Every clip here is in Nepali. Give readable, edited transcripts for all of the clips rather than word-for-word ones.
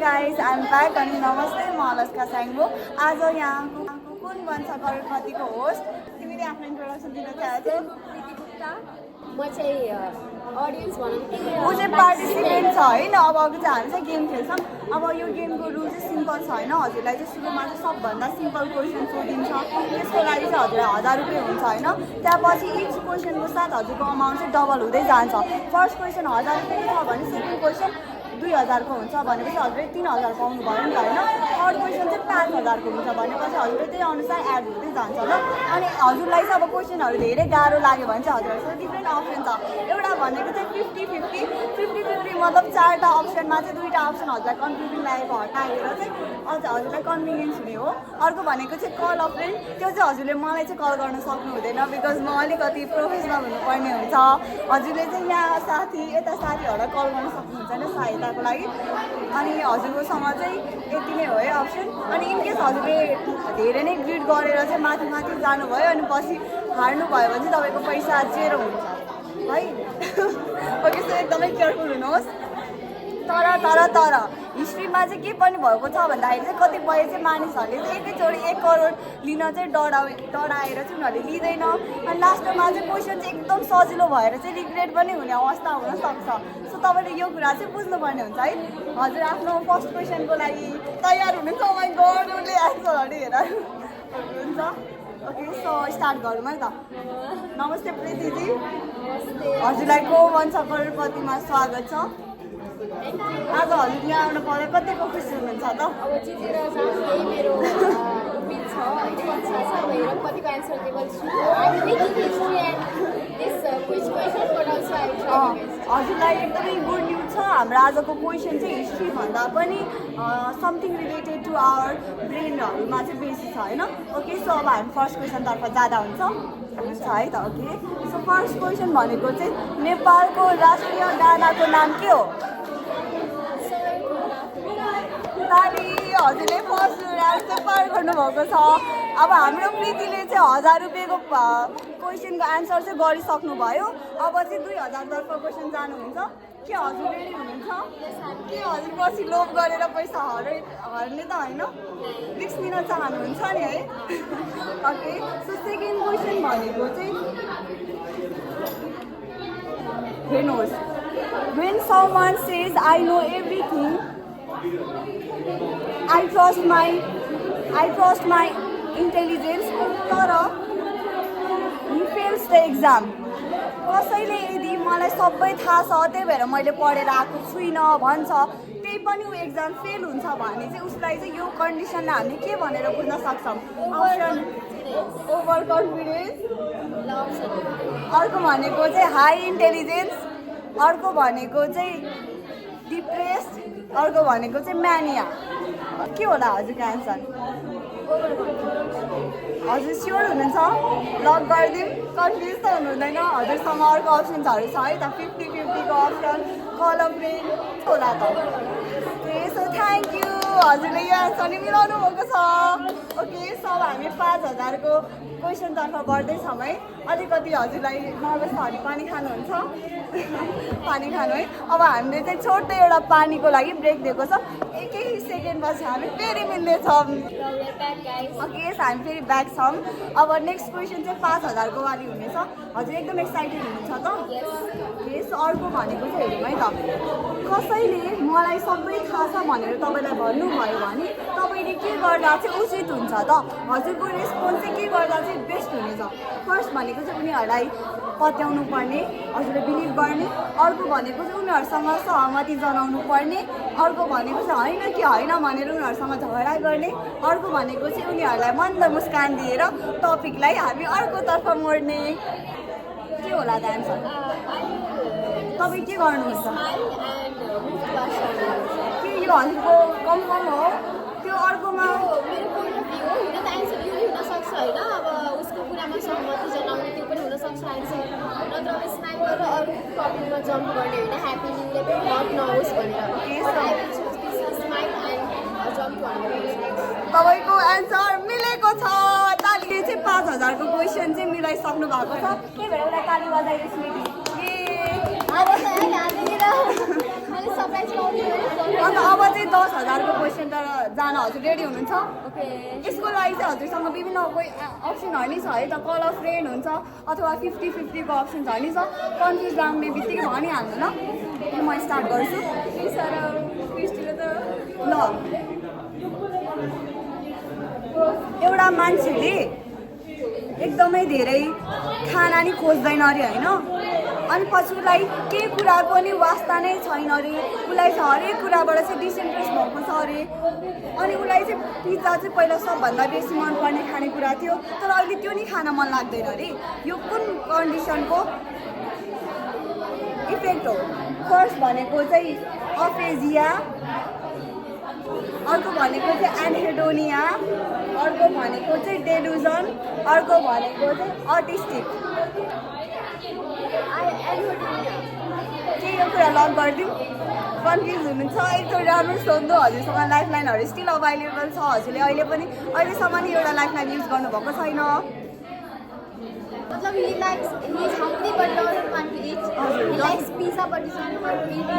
guys, I'm back अनि नमस्ते म अलस्का साङ्गो। आज यहाँको कुन बन्छ करोडपतिको होस्ट। तिमीले आफ्नो इन्ट्रोडक्सन दिन चाहन्छौ? म चाहिँ अडियन्स भनौँ कि ऊ चाहिँ पार्टिसिपेन्ट छ हैन। अब चाहिँ हामी चाहिँ गेम खेल्छौँ। अब यो गेमको रुल चाहिँ सिम्पल छ हैन। हजुरलाई चाहिँ सुरुमा चाहिँ सबभन्दा सिम्पल क्वेसन सोधिन्छ। त्यसको लागि चाहिँ हजुरलाई 1000 रुपियाँ हुन्छ हैन। त्यसपछि इच क्वेसनको साथ हजुरको अमाउन्ट चाहिँ डबल हुँदै जान्छ। फर्स्ट क्वेसन 1000 रुपियाँ छ भने सेकेन्ड क्वेसन 2000 को हुन्छ भनेपछि हजुरले 3000 पाउनु भयो नि त हैन। थर्ड क्वेसन चाहिँ 5000 को हुन्छ भनेपछि हजुरले त्यही अनुसार एड हुँदै जान्छ ल। अनि हजुरलाई चाहिँ अब क्वेसनहरू धेरै गाह्रो लाग्यो भने चाहिँ हजुरलाई डिफ्रेन्ट अप्सन छ। एउटा भनेको चाहिँ 50-50 मतलब 4टा अप्सनमा चाहिँ 2टा अप्सन हजुरलाई कन्फ्युजन लागेको हटाएर चाहिँ हजुरलाई कन्भिनियन्स हुने हो। अर्को भनेको चाहिँ कल अ फ्रेन्ड। त्यो चाहिँ हजुरले मलाई चाहिँ कल गर्न सक्नु हुँदैन बिकज म अलिकति प्रोफेसनल हुनुपर्ने हुन्छ। हजुरले चाहिँ यहाँ साथी यता साथीहरूलाई कल गर्न सक्नुहुन्छ नि सहायताको लागि। अनि हजुरकोसँग चाहिँ यति नै हो है अप्सन। अनि इनकेस हजुरले धेरै नै ग्रिड गरेर चाहिँ माथि जानुभयो अनि पछि हार्नुभयो भने चाहिँ तपाईँको पैसा जेरो हुन्छ है। ओके सो एकदमै केयरफुल हुनुहोस्। तर हिस्ट्रीमा चाहिँ के पनि भएको छ भन्दाखेरि चाहिँ कतिपय चाहिँ मानिसहरूले चाहिँ एकैचोटि 1 करोड लिन चाहिँ डराएर चाहिँ उनीहरूले लिँदैन। अनि लास्टमा चाहिँ क्वेसन चाहिँ एकदम सजिलो भएर चाहिँ रिग्रेट पनि हुने अवस्था हुनसक्छ। सो तपाईँले यो कुरा चाहिँ बुझ्नुपर्ने हुन्छ है। हजुर आफ्नो फर्स्ट क्वेसनको लागि तयार हुनुहुन्छ? माइ गड उसले एन्सरहरू हेर हुन्छ। ओके सो स्टार्ट गरौँ है त। नमस्ते प्रीतिजी। हजुरलाई को बन्छ करोडपतिमा स्वागत छ। आज हजुर यहाँ आउनु पर्दा कतिको खुसी हुनुहुन्छ त? अब जितेर जाऊँ यही मेरो उम्मिद छ होइन। इच्छा छ मेरो कतिको एन्सर टेबल छु। हजुरलाई एकदमै गुड न्युज छ। हाम्रो आजको क्वेसन चाहिँ हिस्ट्री भन्दा पनि समथिङ रिलेटेड टु आवर ब्रेनहरूमा चाहिँ बेसी छ होइन। ओके सो अब हामी फर्स्ट क्वेसनतर्फ जाँदा हुन्छ है त। ओके सो फर्स्ट क्वेसन भनेको चाहिँ नेपालको राष्ट्रिय गानाको नाम के हो? हजुरले फर्स्ट राउन्ड चाहिँ पार गर्नुभएको छ। अब हाम्रो प्रीतिले चाहिँ 1000 रुपियाँको क्वेसनको एन्सर चाहिँ गरिसक्नुभयो। अब चाहिँ 2000 तर्फ क्वेसन जानुहुन्छ के हजुर रेडी हुनुहुन्छ? के हजुर पछि लोभ गरेर पैसा हर्ने त होइन? रिस्क लिन चाहनुहुन्छ नि है? ओके सो सेकेन्ड क्वेसन भनेको चाहिँ हेर्नुहोस्। When someone says I know everything, I trust my intelligence, तर he fails the exam. कसैले यदि मलाई सबै थाहा छ त्यही भएर मैले पढेर आएको छुइनँ भन्छ, त्यही पनि ऊ एक्जाम फेल हुन्छ भने चाहिँ उसलाई चाहिँ यो कन्डिसनलाई हामीले के भनेर बुझ्न सक्छौँ? अप्सन ओभर कन्फिडेन्स, अर्को भनेको चाहिँ हाई इन्टेलिजेन्स, अर्को भनेको चाहिँ डिप्रेस्ड, अर्को भनेको चाहिँ म्यानिया। के होला हजुरको एन्सर? हजुर स्योर हुनुहुन्छ? लक गरिदिउँ? कन्फ्युज त हुनुहुँदैन? हजुरसँग अर्को अप्सन्सहरू छ है त? 50-50 को अप्सन, कल अ फ्रेन्ड होला त? Okay so thank you. हजुरले यो एन्सर नै मिलाउनु भएको छ। ओके सो अब हामी 5000 को क्वेसनतर्फ बढ्दैछौँ है। अलिकति हजुरलाई नर्भस छ भने पानी खानुहुन्छ? पानी खानु है। अब हामीले चाहिँ छोटो एउटा पानीको लागि ब्रेक दिएको छ। केही सेकेन्डपछि हामी फेरि मिल्नेछौँ। ओके हामी फेरि ब्याक छौँ। अब नेक्स्ट क्वेसन चाहिँ 5000 को वाली हुनेछ। हजुर एकदम एक्साइटेड हुनुहुन्छ त? यस अर्को भनेको चाहिँ हेरौँ है त। कसैले मलाई सबै थाहा छ भनेर तपाईँलाई भन्नुभयो भने तपाईँले के गर्दा चाहिँ उचित हुन्छ त? हजुरको रेस्पोन्स चाहिँ के गर्दा चाहिँ बेस्ट हुनेछ? फर्स्ट भनेको चाहिँ उनीहरूलाई पत्याउनु पर्ने, हजुरले बिलिभ गर्ने। अर्को भनेको चाहिँ उनीहरूसँग सहमति जनाउनु पर्ने। अर्को भनेको चाहिँ होइन कि होइन भनेर उनीहरूसँग झगडा गर्ने। अर्को भनेको चाहिँ उनीहरूलाई मन्द मुस्कान दिएर टपिकलाई हामी अर्कोतर्फ मोड्ने। के होला त एन्सर? तपाईँ के गर्नुहुन्छ? के यो हजुरको कन्फर्म हो? त्यो अर्कोमा मेरो पोइन्ट अफ भ्यू हो। हुन त एन्सर यो हुन सक्छ होइन। अब उसको कुरामा सहमति जनाउने त्यो पनि हुनसक्छ एन्सर। नत्र अब स्माइल गरेर अरू टपिकमा जम्प गर्ने होइन। ह्याप्पी न्यु इयर पनि हट नहोस् भनेर। स्माइल एन्ड जम्प गर्ने। तपाईँको एन्सर मिलेको छ। तालीले चाहिँ 5000 को क्वेसन चाहिँ मिलाइसक्नु भएको छ। के भएर उसलाई ताली बजाइदियोस् स्मृति। अब चाहिँ अन्त अब चाहिँ 10000 जान हजुर रेडी हुनुहुन्छ ओके यसको लागि चाहिँ हजुरसँग विभिन्न अप्सनहरू नि छ है त कल अफ फ्रेन्ड हुन्छ अथवा 50-50 को अप्सन्सहरू नि छ कन्फ्युज लाग्ने बित्तिकै भनिहाल्नु ल म स्टार्ट गर्छु ल एउटा मान्छेले एकदमै धेरै खाना नि खोज्दैन अरे होइन अनि पछि उसलाई केही कुराको नि वास्ता नै छैन अरे उसलाई चाहिँ हरेक कुराबाट चाहिँ डिसइन्ट्रेस्ट भएको छ अरे अनि उसलाई चाहिँ पिज्जा चाहिँ पहिला सबभन्दा बेसी मनपर्ने खानेकुरा थियो तर अहिले त्यो नि खान मन लाग्दैन अरे यो कुन कन्डिसनको इफेक्ट हो फर्स्ट भनेको चाहिँ अफेजिया अर्को भनेको चाहिँ एन्हेडोनिया अर्को भनेको चाहिँ डेलुजन अर्को भनेको चाहिँ अटिस्टिक के यो कुरा लक गरिदिउँ कन्फ्युज हुनुहुन्छ एकदम राम्रो सोध्नु हजुरसँग लाइफ लाइनहरू स्टिल अभाइलेबल छ हजुरले अहिलेसम्म नि एउटा लाइफ लाइन युज गर्नुभएको छैन मतलब he is hungry but doesn't want to eat. He likes pizza but doesn't want to eat.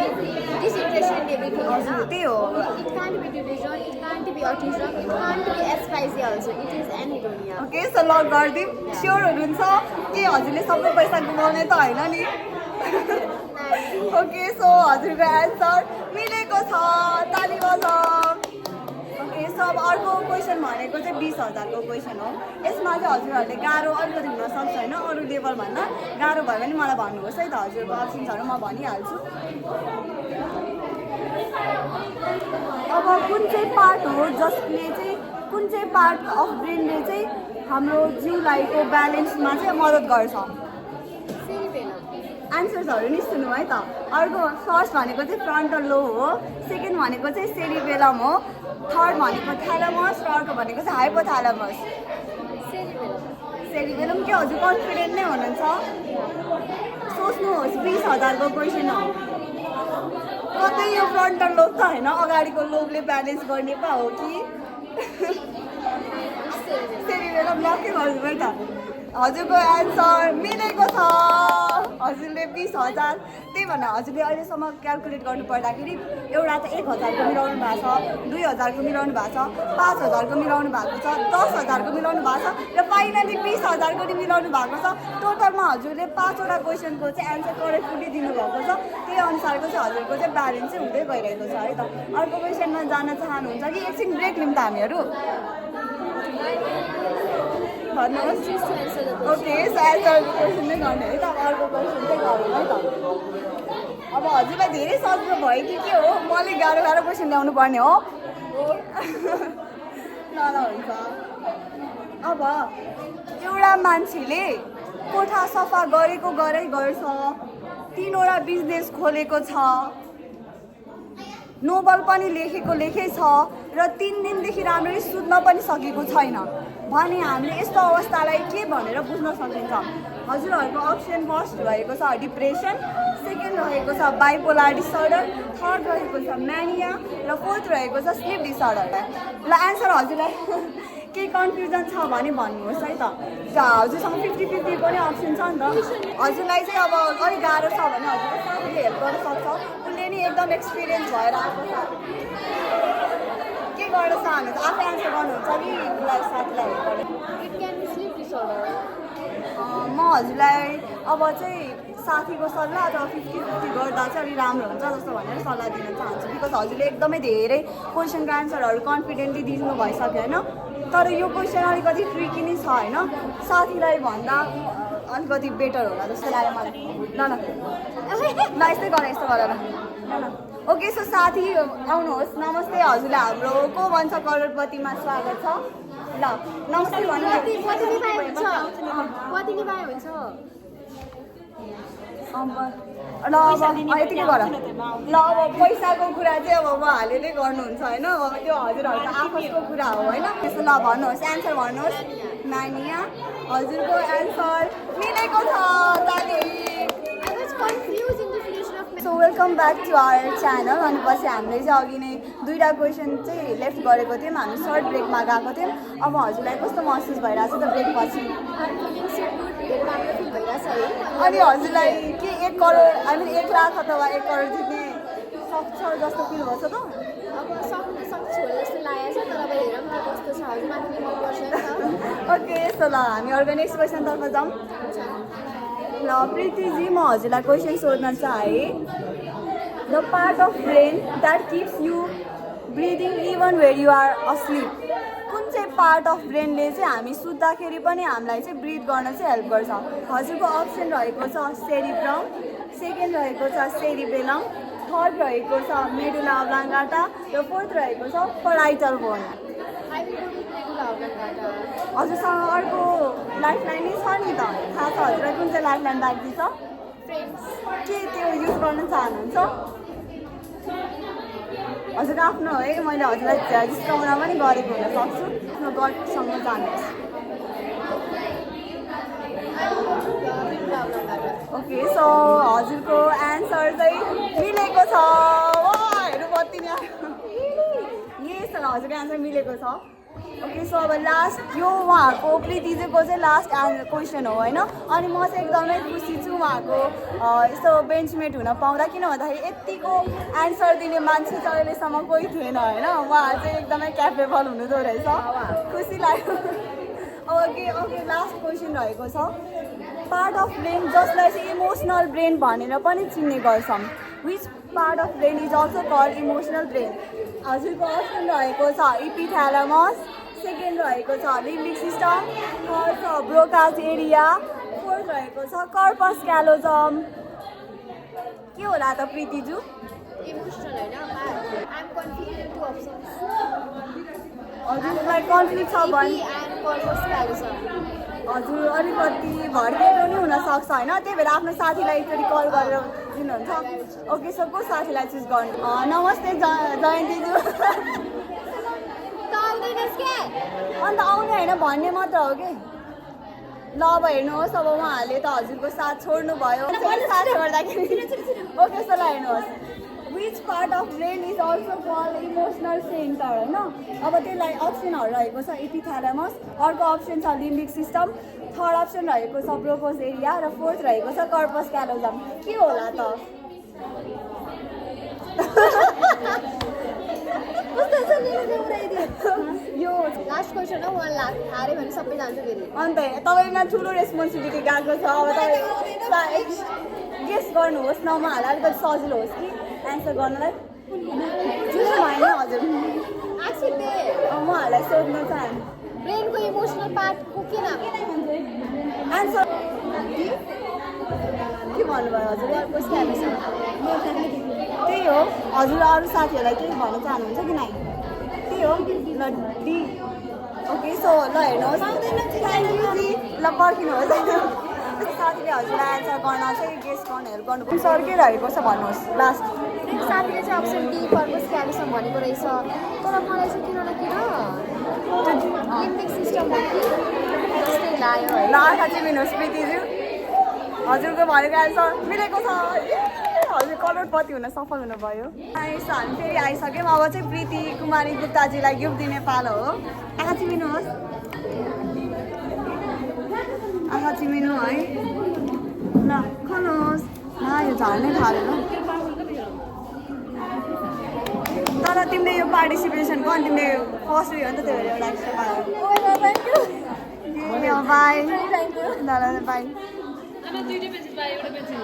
Disinterested and everything. त्यही हो It can't be delusion, it can't be autism, it can't be spicy also. It is anhedonia. Okay so lock गरिदिउँ स्योर हुनुहुन्छ कि हजुरले सबै पैसा गुमाउने त होइन नि ओके सो हजुरको एन्सर मिलेको छ ताली बजाऊ ओके सो अब अर्को क्वेसन भनेको चाहिँ 20,000 को क्वेसन हो यसमा चाहिँ हजुरहरूले गाह्रो अलिकति हुनसक्छ होइन अरू लेभलभन्दा गाह्रो भयो भने मलाई भन्नुहोस् है त हजुरको अप्सन्सहरू म भनिहाल्छु अब कुन चाहिँ पार्ट हो जसले चाहिँ कुन चाहिँ पार्ट अफ ब्रेनले चाहिँ हाम्रो जिउलाईको ब्यालेन्समा चाहिँ मद्दत गर्छ एन्सर्सहरू नि सुन्नु है त अर्को फर्स्ट भनेको चाहिँ फ्रन्टल लोब हो सेकेन्ड भनेको चाहिँ सेरिबेलम हो थर्ड भनेको थ्यालामस र अर्को भनेको चाहिँ हाइपोथ्यालामस सेरिबेलम के हजुर कन्फिडेन्ट नै हुनुहुन्छ सोच्नुहोस् 20,000 को क्वेसन हो कतै यो फ्रन्टल लोब त होइन अगाडिको लोबले ब्यालेन्स गर्ने पा हो कि सेरिबेलम लकै गरिदिउँ है त हजुरको एन्सर मिलेको छ हजुरले 20,000 त्यही भनेर हजुरले अहिलेसम्म क्यालकुलेट गर्नु पर्दाखेरि एउटा त 1,000 को मिलाउनु भएको छ 2,000 को मिलाउनु भएको छ 5,000 को मिलाउनु भएको छ 10,000 को मिलाउनु भएको छ र फाइनली 20,000 को नि मिलाउनु भएको छ टोटलमा हजुरले 5वटा क्वेसनको चाहिँ एन्सर करेक्टली दिनुभएको छ त्यही अनुसारको चाहिँ हजुरको चाहिँ ब्यालेन्स चाहिँ हुँदै गइरहेको छ है त अर्को क्वेसनमा जान चाहनुहुन्छ कि एकछिन ब्रेक लिउँ त हामीहरू भन्नुहोस् ओके सो एन्सरको क्वेसन नै गर्ने है त अर्को क्वेसन चाहिँ गरौँ है त अब हजुरलाई धेरै सजिलो भयो कि के हो मैले गाह्रो गाह्रो क्वेसन ल्याउनु पर्ने हो ल हुन्छ अब एउटा मान्छेले कोठा सफा गरेको गरै गर्छ 3वटा बिजनेस खोलेको छ नोबल पनि लेखेकै छ र 3 दिनदेखि राम्ररी सुत्न पनि सकेको छैन भने हामीले यस्तो अवस्थालाई के भनेर बुझ्न सकिन्छ हजुरहरूको अप्सन फर्स्ट रहेको छ डिप्रेसन सेकेन्ड रहेको छ बाइपोलर डिसअर्डर थर्ड रहेको छ म्यानिया र फोर्थ रहेको छ स्लिप डिसअर्डर ल एन्सर हजुरलाई केही कन्फ्युजन छ भने भन्नुहोस् है त हजुरसँग 50-50 को नै अप्सन छ नि त हजुरलाई चाहिँ अब अलिक गाह्रो छ भने हजुरको साथीले हेल्प गर्न सक्छ उसले नि एकदम एक्सपिरियन्स भएर आएको छ के गर्न चाहनुहुन्छ आफै एन्सर गर्नुहुन्छ कि उसलाई साथीलाई हेल्प गर्ने It can be sleep disorder. म हजुरलाई अब चाहिँ साथीको सल्लाह अथवा 50-50 गर्दा चाहिँ अलिक राम्रो हुन्छ जस्तो भनेर सल्लाह दिन चाहन्छु बिकज हजुरले एकदमै धेरै क्वेसनको एन्सरहरू कन्फिडेन्टली दिनु भइसक्यो होइन तर यो क्वेसन अलिकति ट्रिकी नै छ होइन साथीलाई भन्दा अलिकति बेटर होला जस्तो लाग्यो मलाई ल यस्तै गर यस्तो गरेर ल ओके सो साथी आउनुहोस् नमस्ते हजुरलाई हाम्रो को भन्छ करोडपतिमा स्वागत छ ल नमस्ते भन्नु ल अब यतिकै गर ल अब पैसाको कुरा चाहिँ अब उहाँहरूले नै गर्नुहुन्छ होइन अब त्यो हजुरहरूको आपसको कुरा हो होइन त्यसो ल भन्नुहोस् एन्सर भन्नुहोस् म्यानिया हजुरको एन्सर मिलेको छ ताली so welcome back to our channel अनि पछि हामीले चाहिँ अघि नै 2टा क्वेसन चाहिँ लेफ्ट गरेको थियौँ हामी सर्ट ब्रेकमा गएको थियौँ अब हजुरलाई कस्तो महसुस भइरहेको छ त ब्रेक पछि अनि हजुरलाई के 1 करोड आई मिन 1 लाख अथवा 1 करोड जित्ने सक्छ जस्तो फिल भन्छ त अब सक्छु जस्तो लागेको तर अब हेरौँ न कस्तो छ अझै माथि लिनुपर्छ नि त ओके यस्तो ल हामी अर्को नेक्स्ट क्वेसनतर्फ जाउँ ल प्रीतिजी म हजुरलाई क्वेसन सोध्न चाहे the part of brain that keeps you breathing even where you are asleep कुन चाहिँ पार्ट अफ ब्रेनले चाहिँ हामी सुत्दाखेरि पनि हामीलाई चाहिँ ब्रिथ गर्न चाहिँ हेल्प गर्छ हजुरको अप्सन रहेको छ सेरिब्रम सेकेन्ड रहेको छ सेरिबेलम थर्ड रहेको छ मेडुला अब्लाङ्गाटा र फोर्थ रहेको छ पराइटल बोन हजुरसँग अर्को लाइफलाइन नै छ नि त थाहा छ हजुरलाई कुन चाहिँ लाइफलाइन बाँकी छ के त्यो युज गर्न चाहनुहुन्छ हजुर आफ्नो है मैले हजुरलाई डिस्काउन्ट पनि गरेको हुनसक्छु आफ्नो गडसँग जानुहोस् ओके सो हजुरको एन्सर चाहिँ मिलेको छ हेर्नु बत्ती नि यस हजुरको एन्सर मिलेको छ ओके सो अब लास्ट यो उहाँको प्रीतिजीको चाहिँ लास्ट क्वेसन हो होइन अनि म चाहिँ एकदमै खुसी छु उहाँको यस्तो बेन्चमेट हुन पाउँदा किन भन्दाखेरि यतिको एन्सर दिने मान्छे चाहिँ अहिलेसम्म कोही थिएन होइन उहाँ चाहिँ एकदमै क्यापेबल हुनुहुँदो रहेछ खुसी लाग्यो ओके लास्ट क्वेसन रहेको छ पार्ट अफ ब्रेन जसलाई चाहिँ इमोसनल ब्रेन भनेर पनि चिन्ने गर्छौँ which part of brain is also called emotional brain हजुरको अप्सन रहेको छ इपिथ्यालामस सेकेन्ड रहेको छ लिम्बिक सिस्टम थर्ड छ ब्रोकास एरिया फोर्थ रहेको छ कर्पस क्यालोजम के होला त प्रीतिजु इमोसनल होइन आइम कन्फ्युज टु अप्सन्स हजुरलाई कन्फ्लिक्ट छ भने एन्ड कर्पस क्यालोजम हजुर अलिकति भड्केको नि हुनसक्छ होइन त्यही भएर आफ्नो साथीलाई एकचोटि कल गरेर दिनुहुन्छ ओके सो को साथीलाई चुज गर्नु नमस्ते जयन्तीज्यू अन्त आउने होइन भन्ने मात्र हो कि ल अब हेर्नुहोस् अब उहाँहरूले त हजुरको साथ छोड्नु भयो साथ गर्दाखेरि ओके सो ल हेर्नुहोस् which part of brain is also called emotional centre होइन अब त्यसलाई अप्सनहरू रहेको छ इपिथ्यालामस अर्को अप्सन छ लिम्बिक सिस्टम थर्ड अप्सन रहेको छ ब्रोकोस एरिया र फोर्थ रहेको छ कर्पस क्यालोजम के होला त यो लास्ट क्वेसन हो 1 लाख हारे भने सबै जान्छ फेरि अन्त तपाईँमा ठुलो रेस्पोन्सिबिलिटी गएको छ अब तपाईँ गेस गर्नुहोस् न उहाँहरूलाई अलिकति सजिलो होस् कि एन्सर गर्नलाई ठुलो भएन हजुर उहाँहरूलाई सोध्न चाहन्छु ब्रेनको इमोसनल पार्टको के नाम एन्सर के भन्नुभयो हजुर कर्पस क्यालोजम त्यही हो हजुर अरू साथीहरूलाई केही भन्न चाहनुहुन्छ कि नै त्यही हो ल डी ओके सो ल हेर्नुहोस् थ्याङ्क यू जी ल पर्खिनुहोस् साथीले हजुरलाई एन्सर गर्न चाहिँ गेस गर्न हेल्प गर्नु सर के रहेको छ भन्नुहोस् लास्ट साथीले चाहिँ अप्सन डी कर्पस क्यालोजम भनेको रहेछ तर मलाई चाहिँ किन न किन लिम्बिक सिस्टम हो कि जस्तै लाग्यो ल आँखा चिमिनुहोस् प्रीतिज्यू हजुरको भनेको एन्सर मिलेको छ हजुर करोडपति हुन सफल हुनुभयो यस्तो हामी फेरि आइसक्यौँ अब चाहिँ प्रीति कुमारी गुप्ताजीलाई गिफ्ट दिने पालो हो आँखा चिमिनुहोस् आँखा चिमिनु है ल खानुहोस् यो झर्नै थाल्यो तर तिमीले यो पार्टिसिपेसनको अनि तिमीले फर्स्ट उयो हो नि त त्यही भएर एउटा एक्स्ट्रा पायो बाई ल बाई दुईटै पेन्सिल पाएँ एउटा पेन्सिल